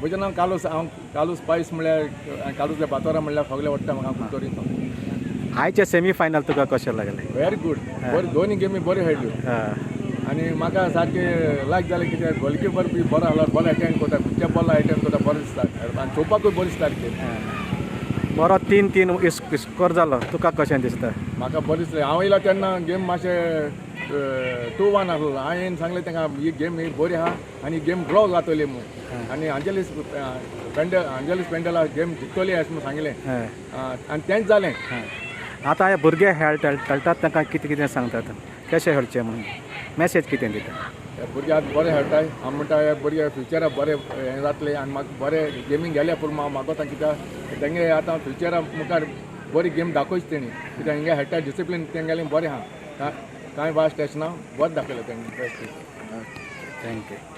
म्हजें नांव कार्लूस. हांव कार्लूस पायस म्हणल्यार कार्लूस बातोरा म्हणल्यार सगळे वडटा म्हाका कुडतरी. आयचे सेमी फायनल तुका कशें लागलें? व्हेरी गूड, बरी दोनी गेमी बऱ्यो खेळ्ळ्यो आनी म्हाका सारकें लायक जालें कित्याक गोलकिपर बी बरो आसलो, बरो एटेंड करता, खंयच्या बॉला एटेंड करता, बरो दिसता आनी चोवपाकूय बरो दिसता गेम. बरो 3-3 स्कोर जालो, तुका कशें दिसता? म्हाका बरें दिसलें. हांव येयला तेन्ना गेम मातशें 2-1 आसलो. हांवें सांगलें तांकां ही गेम ही बरी आहा आनी गेम ड्रॉ जातली म्हूण आनी अंजलीस पेंडल अंजलीस पेंडला गेम जिखतली अशें म्हूण सांगलें आनी तेंच जालें. आतां हे भुरगे खेळटात तांकां कितें कितें सांगतात, कशें खेळचें म्हणून मॅसेज कितें दिता? भुरगे आतां बरें खेळटाय. हांव म्हणटा हे भुरगे फ्युचराक बरें हें जातलें आनी म्हाका बरें गेमींग गेल्या पूण हांव मागोता कित्याक तेंगे आतां फ्युचरा मुखार बरी गेम दाखयची तेणी, कित्याक हिंगा खेळटा डिसिप्लीन तेंगेलें बरें आहा, कांय वास्ट अशें ना, बरें दाखयलें तेणी. Thank you.